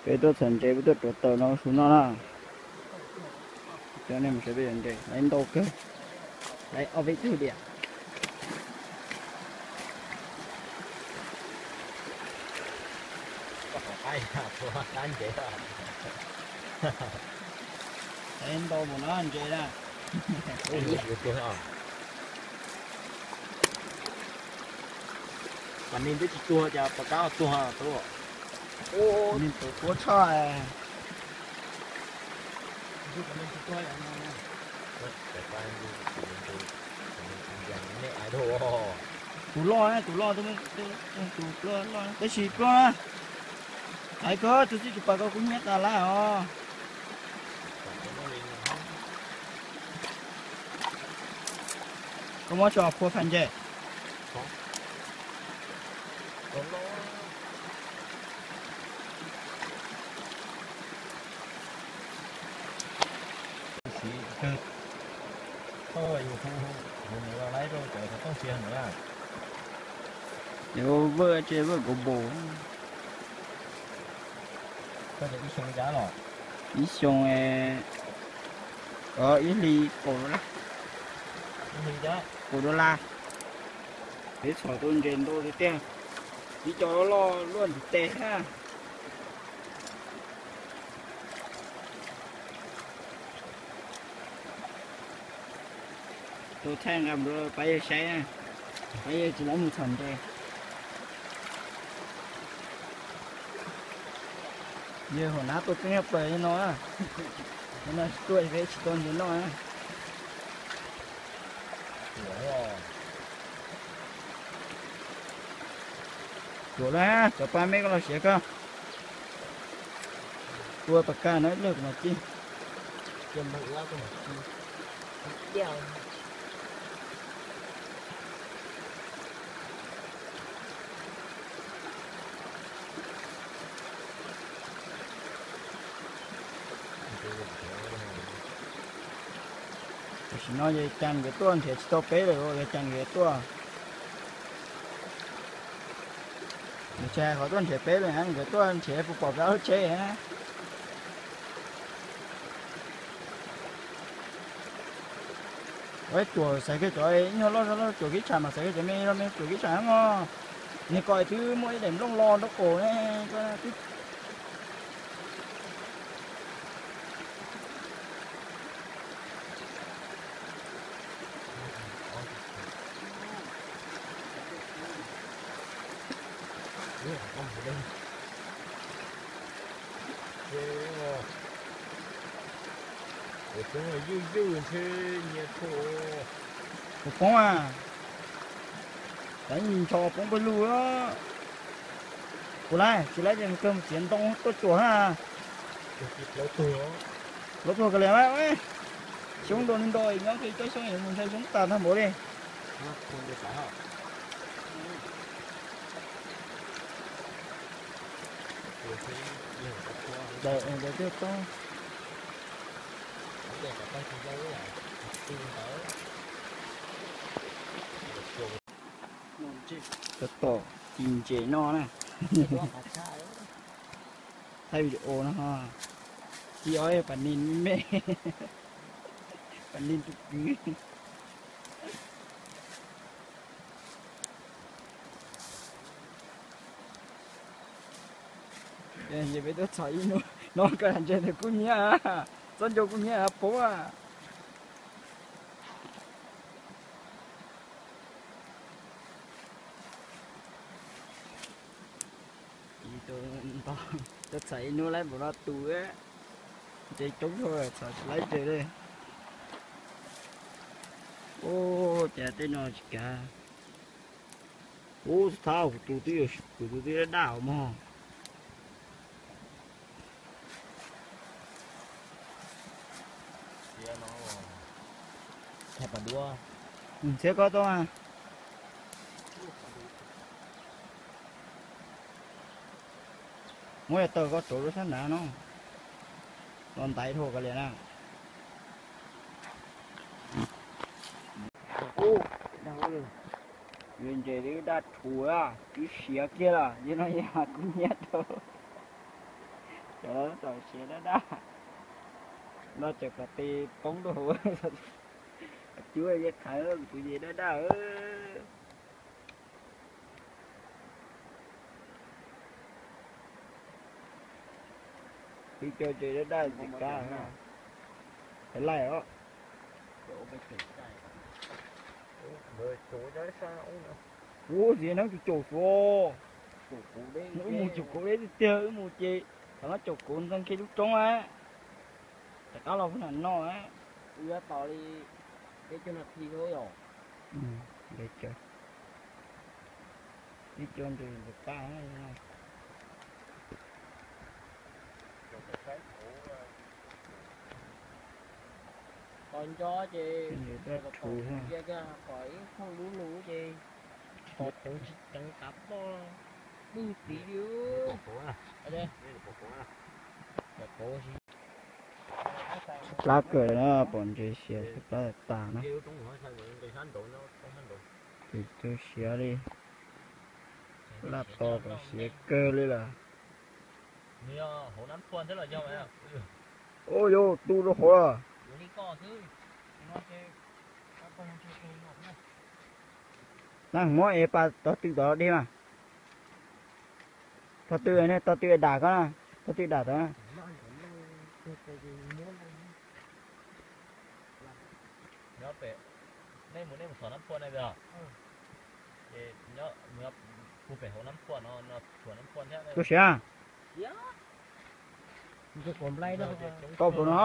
Peb tuaj txhom ntses, peb tuaj rauv taws no su noj na. Coj nej mus saib peb cov ntses, laiv ntau kawg, laiv ob peb tug diam. Laiv ntau mus no ntses na. Pas nis twb tsis tuag cas pas kab tuag. Tus, tus nis tus tuab tshaj. Tus loj, tus loj, tus pluaj loj, tab sis pluaj na. Hais koj tus txij tus pas koj kub hnyiab tas lawm os. Koj muab tso phua phais ntses. Yuav vwj tse vwj kav npaum. Ib xyoo, ib hlis kaum, kaum dollar. Peb txhom tau ntses ntau tiag tiag, ib co loj loj luaj ntiv tes thiab. Tus thaij nqa mus rau pab yawg saib, pab yawg tsis lab mus txhom ntses. Yawg hauv nab tuaj peb nyob plaws li no, no tuaj peb tsis tau ntses noj. Ruam lawm, cov pab meb koj los siav koj. Tua pas kab no ib leeg kuv mam ci. Tam sim no yawg Cas nkawd tuaj nrhiav tsis tau peb lawm, yawg Cas nkawd tuaj. Nws tsis hais qhov tuaj nrhiav peb lawm, nkawd tuaj nrhiav puas pom peb lub tsheb. Ua cuam xaiv kiag cov ib nyuag loj zog loj cuam kib tsham mas xaiv kiag cov me loj me cuam kib tsham mog. Niag ko twb muaj ib daim nplooj lo nraub qaum ne. Tus poob a, cov ncho poob pawg lug. Kuv laib tsis laib ces kawg mus txiav ntoo tuaj cuam na. Plaub tuag ka liam, xyoob nrau li nrau nyob kiag cov xyoob mus ntshai xyoob tas tag npaum li. Tab tom ci ntses noj na. Thaij video no ho. Ci ob yog pas nis me me, pas nis tus kwv. Ces peb tuaj txhom ib hnub no koj ntses ntawd kuj nyiab, txob ncau kuj nyiab poob. Tuaj txhom ib hnub laib npaum no tus, ntses coob dhau txhom tsis laib tes li. Ub, cas tej no tsis kav. Ub, thab kuv tus twb, kuv tus twb daj daj mog. Ntxhiab koj tuaj. Muab yog taws koj rauv rau sab nrad no, los ntaiv dhau kav liam na. Ntses twb daj rhuav, twb siav kiag lawm, yog no yog kuv nyiab rau. Tau siav daj daj. No tseem kom tes poob rau hauv. Cuab yeej qhawv kuv tus yej daj daj. Tib co ntses daj daj ntxim qab. Laij os. Ub, txiv neeb caum caum xwb. Wb mus caum kauv deb tiag tiag, wb mus ces thaum no caum kauv ntxeeg kiag lub roob a. Rov qab los pub nam no a. Wb yuav tos li peb caug nas this xwb yom. Ib co ntses ntxim qab. Tos nco ces ntses daj rhuv, cia kiag kom ib thooj lub lug ces tos tseev tsis tseev kav ploj dwj txiv li. Plab kawg na, pom ntses siav plab tas na. Tus siav li, laj to kom siav kawg li lawm. Ua yog tu rau hauv lawm. Nab muab es pas tog tw tod dej mas. Tog tw, tog tw dam ko, tog tw dam tod. Tus siav, tau pum no.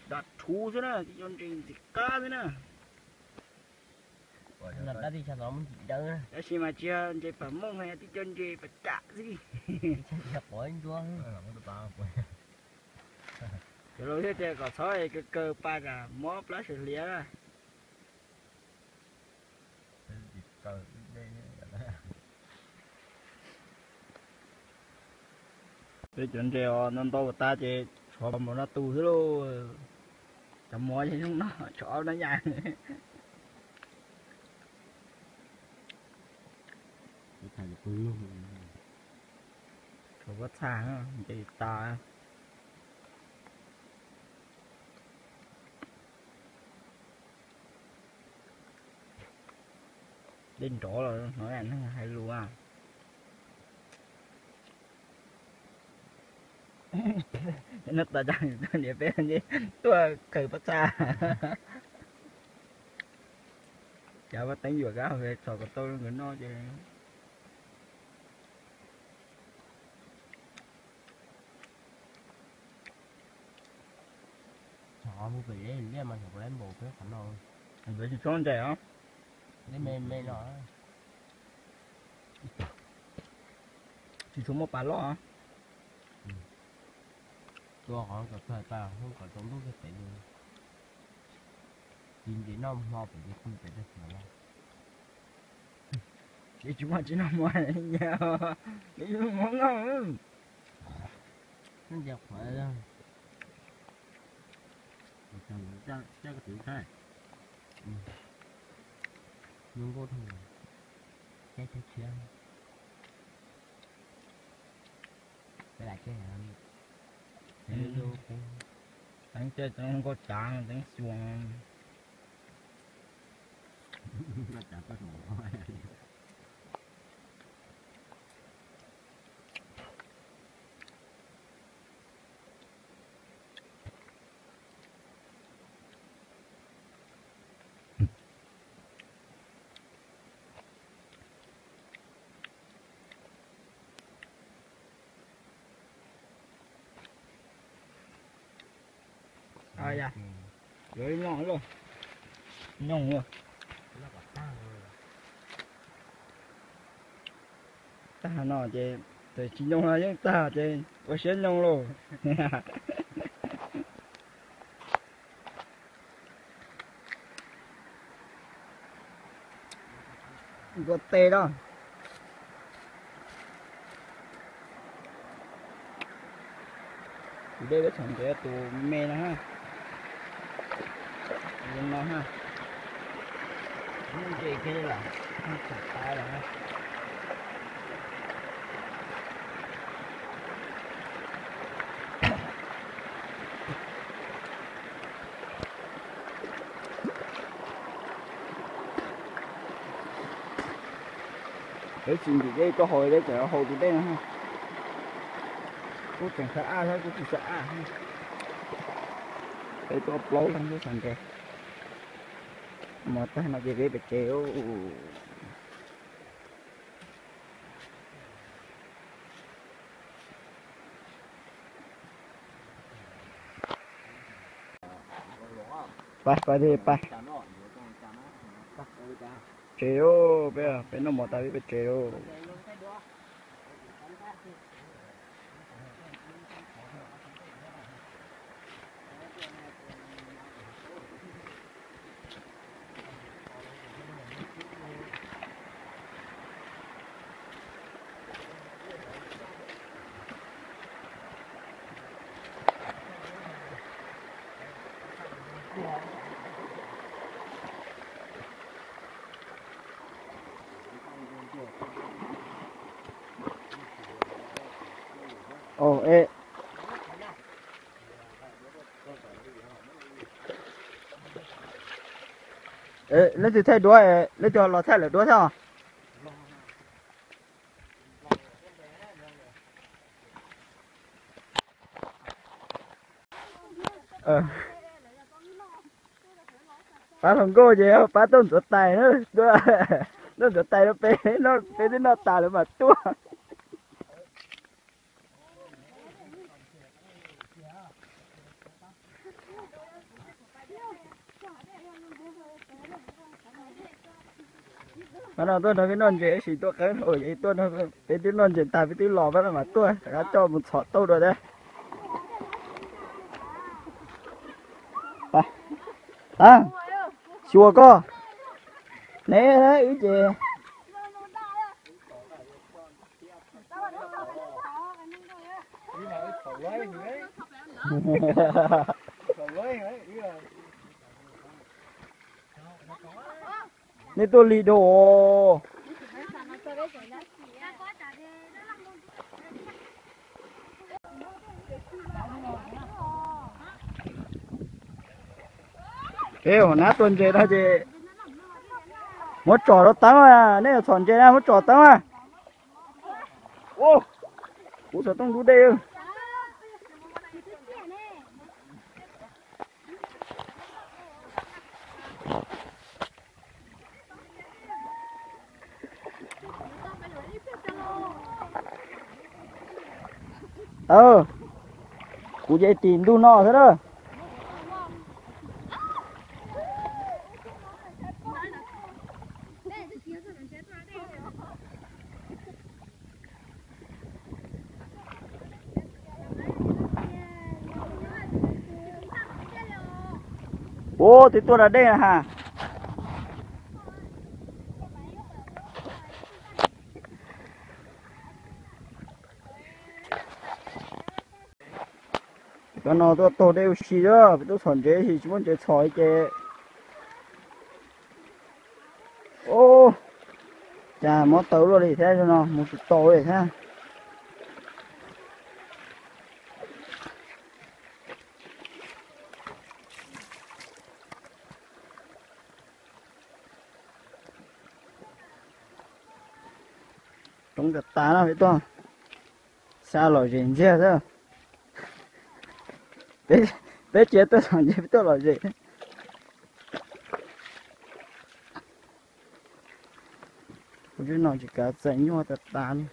Dam rhuv xwb na, tib co ntses ntxim qab xwb na. Tab sis mas tsis yog ntses pam mooj, tib co ntses pam tsam xwb li. Cov laus thiaj tias kom txhob kaw kaw pa tsam mob plab sawv hliav na. Peb cov ntses os, ntau ntau tas ces tshuav npaum no tu xwb lauj. Cov muav zoo no tshuav ob nab yas. Tshuav pob txha ntses tas. Dej nrov los hnov neeg hais lus a. No tas niam peb tuaj khaws pob txha. Cav vaj teeb yuam kab txhos kom tau nkawd noj ces. Tsis tshua ntses os. Tsis tshua muaj pas loj. Tua qhov kom tag tas, kom tsaus ntuj kiag pem. Tsis ntses noj hmo pem ces pw pem tag kis los. Ces tsis muaj tsis noj hmo, tsis muaj hmo noj. Ntses qhuav. Zoo nkauj dhau. Caij tshiab tshiab. Teeb caij zoo nkauj cav teeb xyuas. Yuav nyooj lauj. Nyooj lauj. Tag no ces, tsis nyooj no yeej tag ces ua siab nyooj lauj. Nkuaj teg no. Tus dej peb txhom ntses tus me no ha. Tus no ha. Ntses kiag li lawm, txhom tas lawm ha. Peb tsis ntim dej tuaj haus, peb tseem haus tus dej no. Kuj tseem xav ab thiab, kuj tsis xav ab. Peb tuaj plaub leeg xwb xav nres. Mos tag no ces peb pem tsev. Pais, pais, pais. Tsev lauj, peb, peb noj mov tas peb pem tsev lauj. Leej twg thaij duab, leej twg los thaij lawv duab thiab os? Pab hluas nkauj ces pab tuaj ntxuav tais, tuaj ntxuav tais rau peb, peb twb noj tas lawm mas tuaj. Pab no tuaj nrog peb noj ntses, tab sis tuaj qeeb hlau, tuaj nrog peb twb noj ntses tag peb twb los, pab no mas tuaj rov qab coj mus txhom tauj dua thiab. Xyuas koj, neb wb ces. Nej tuaj lig dua. Peb ua nab tua ntses no ces muab tsom rau teeb, nej yuav txhom ntses na muab tsom teeb na. Kuv xov tooj dub dej. Kuv ces tim ntug no xwb na. Ua, twb tuaj da dej na ha. Cov no tuaj taug dej ua si, peb tuaj txhom ntses tab sis tsis muaj ntses txhom li ces. Ub, cas mob taw luaj li thiab, no mus tsis tau li thiab. Roob tas tas no peb tuaj, xa lom zem ntxiag xwb. Peb tsis tuaj txhom ntses, peb tuaj lom zem. Kuv tsis no tsis kav txais nyuaj tas tas li.